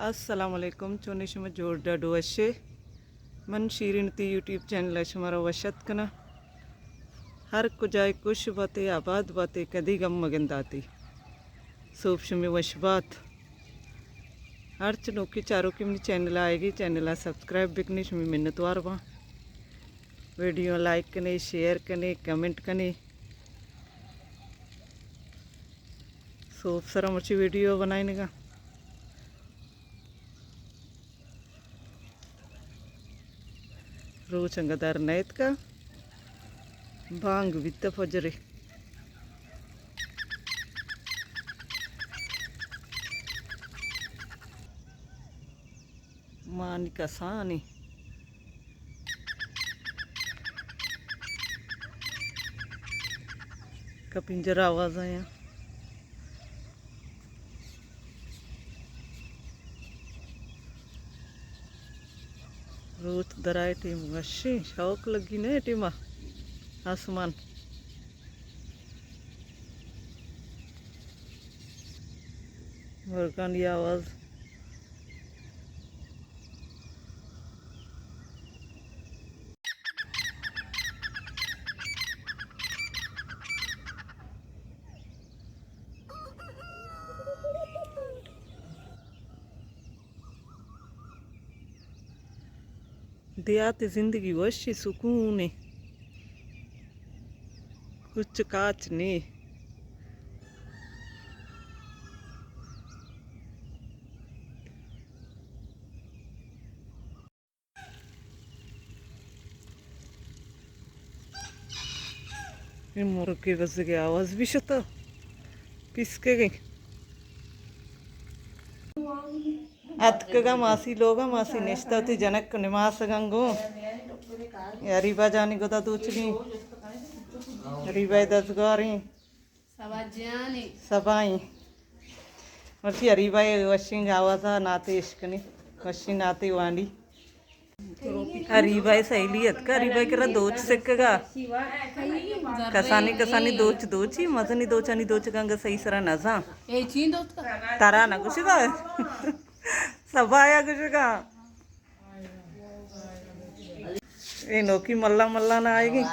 السلام علیکم، چونے شما؟ جوڑ ڈاڈو وشے؟ من شیرین تی یوٹیوب چینل ءَ شمارا وش اتک کناں۔ ہر کجائے خوش باتے، آباد باتے، کدی غم مگنداتے۔ سوب شمے وش بات۔ ہرچ نوکی چاروکی منی چینل ءَ آئیگی، چینل ءَ سبسکرائب بکنی، شمے منتوار باں۔ ویڈیو لائک کنے، شیئر کنے، کمنٹ کنے۔ سوب سرا مرچی ویڈیو بنائینگا۔ روچ انگہ در نیتکا، بانگ بیتہ فجرے۔ مانی کسانی کپنجر آواز آیاں۔ روچ درائے ٹیم وشیں شوق لگی نہ ٹیما آسمان۔ مرگانی آواز۔ دیہاتی زندگی وشی سکونی، کچ کاچ نی۔ اے مرگے بزگے آواز بھی شتا، پیسکگے۔ اتکگا ماسی لوگا، ماسی نشتا وتی جنک نماسگاں گوں۔ اے اریبا جانی گدا دوچگیں۔ اریبا دزگاریں۔ سبا جانی۔ سبائیں۔ مرچی اریبا ءِ وشیں آوازا ناتے اشکنی۔ وشیں ناتے وانی۔ اریبا ءِ سہیلی اتکا، اریبا ءِ کرا دوچ سکگا۔ کسانی کسانی دوچ دوچی، مزنی دوچانی دوچگاں گا صحیح سرا نزاں۔ اے چین دوچ کا؟ ترا نہ گوشگا۔ سبایا گوشگا۔ اے نوکی ملا ملا نہ آئیگی۔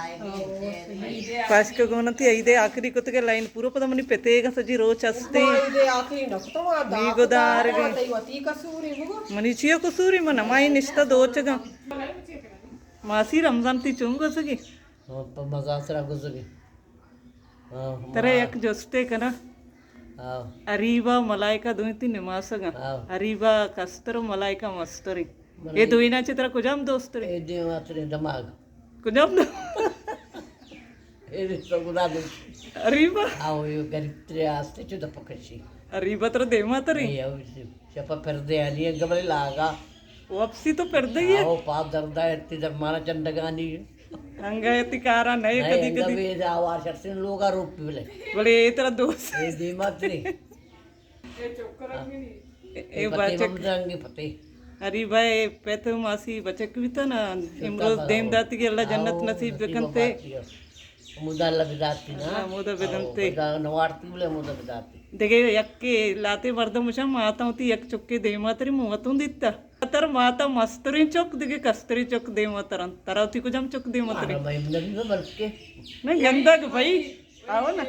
پاشک گون تی عید آخری کتگے لائن پورو پدا منی پتے گا سجی روچ ہستے۔ عید آخری نہ کتو، نی گدار گے۔ تئی وتی قصور ہے بگو۔ منی چیو قصوری من ہمائی نشتہ دوچگا۔ ماسی رمضان تی چون گوزگی؟ ہاں، پہ مزا سرا گزگی۔ ہاں، ترا ہاں۔ یک جستے کناں۔ ہاں۔ اریبا ملائکہ دوئیں تی نماسگاں۔ ہاں۔ اریبا کستر و ملائکہ مستریں۔ بلے۔ اے دوئینا چہ ترا کجام دوستریں؟ اے دیما تریں دماغ۔ کجام دو-، اے تو گدا دو۔ اریبا؟ آو، اے غریب ترے آستے چو دپکشی۔ اریبا ترا دیما تریں؟ اے او شپا پردے آنی گبر لاگا۔ واپسی تو پردے ہے؟ آو، پاپ دردا ہے، تی درمانا چنڈگانی۔ انگا تی کارا نئے نئے کدی انگا کدی۔ بے آوار شخص لوگا روپ بلے۔ بلے اے ترا دوست۔ اے دیما تریں۔ اے اے پتے بچک۔ ممدرنگی پتے۔ اریبا، اے پت ماسی بچک بیتا نا، امروز دیم داتی کہ اللہ جنت آو، نصیب نصیب بکنتے۔ باتی ہے۔ ہمودا اللہ بداتی نا۔ ہاں، ہمودا بدنتے۔ آو، بدا نوارتی بلے ہمودا بداتی۔ دگہ یکے لاتے مردم شم آتا ہوتی یک چکے دیما تری موتون دیتا۔ تر ماتا مستریں چک دگہ کستریں چک دیما ترن۔ ترا وتی کجام چک دیما تری؟ آرا بھائی نبی بلکہ۔ نہ گندگ بھائی۔ آو نا۔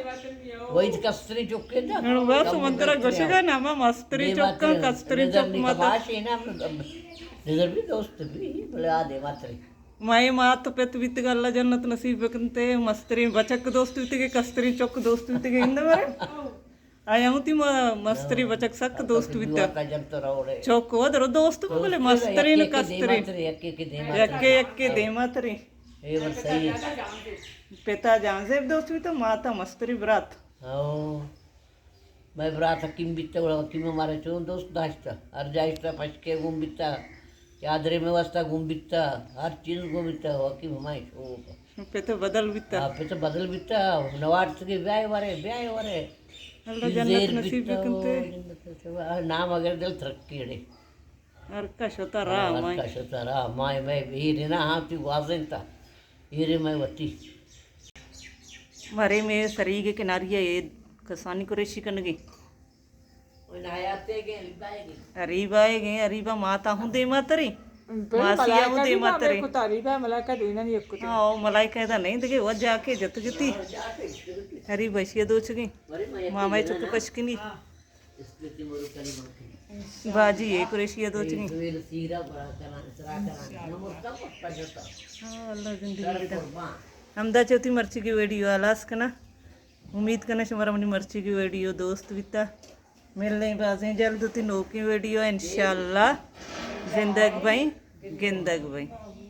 وہی کستریں چکے دا۔ ہاں، بس من ترا گوشگا نا، ما مستریں چکاں، کستریں چک ماتا۔ نظر بھی دوست بھی، بلے آ دیما تری۔ مئے مات پت بیتگ، اللہ جنت نصیب بکنتے، مستریں بچک دوست بیتگ، کستریں چک دوست بیتگ، ہند برے۔ آیا ہوتی ما مستریں بچک سک دوست بیتگ۔ چک و درو دوست بو، بلے مستریں نہ کستریں۔ یکے یکے دیما تریں۔ اے بات صحیح ہے۔ پتا جان زیب دوست بیتگ، ماتا مستریں برات۔ ہاں۔ مئے برات حکیم بیتہ، گڑا حکیم مارا چون دوست داشتہ، ہر جا اشتہ، پشکے گون بیتہ، چادرے مئے واسطہ گون بیتہ، ہر چیز گون بیتہ، حکیم ہمائیں شوق۔ پت بدل بیتہ۔ ہاں، پت بدل بیتہ، نوارتگے بیائے ورے، بیائے ورے۔ اللہ جنت نصیب بکنتے۔ نام اگر دل ترقی اڑے۔ ہر کس شتا راہ ہاں، ہر مائیں۔ کس شتا راہ مائیں، مئے ایر نا ہاں تی گوازینتا، ایر مئے وتی۔ مرے مئے سریگ کناری اے کسانی قریشی کنگی۔ اریبا ئے گئے، اریبا ماتا ہوں دیما تری، ماسی ہوں دیما تری۔ ہاں، او ملائکہ ادا نہیں دگے، وہ جا کے جت گتی۔ اریبا شی دوچگی، ماما چک پشکنی۔ باجی اے قریشی دوچگی۔ ہاں، اللہ زندگی بدا۔ ہمدا چوتی مرچی کی ویڈیو آلاس کنا۔ امید کناں شمارا منی مرچیگی ویڈیو دوست بیتا۔ ملیں بازیں جلد وتی نوکیں ویڈیو انشاءاللہ۔ زندگ بئیں، گندگ بئیں۔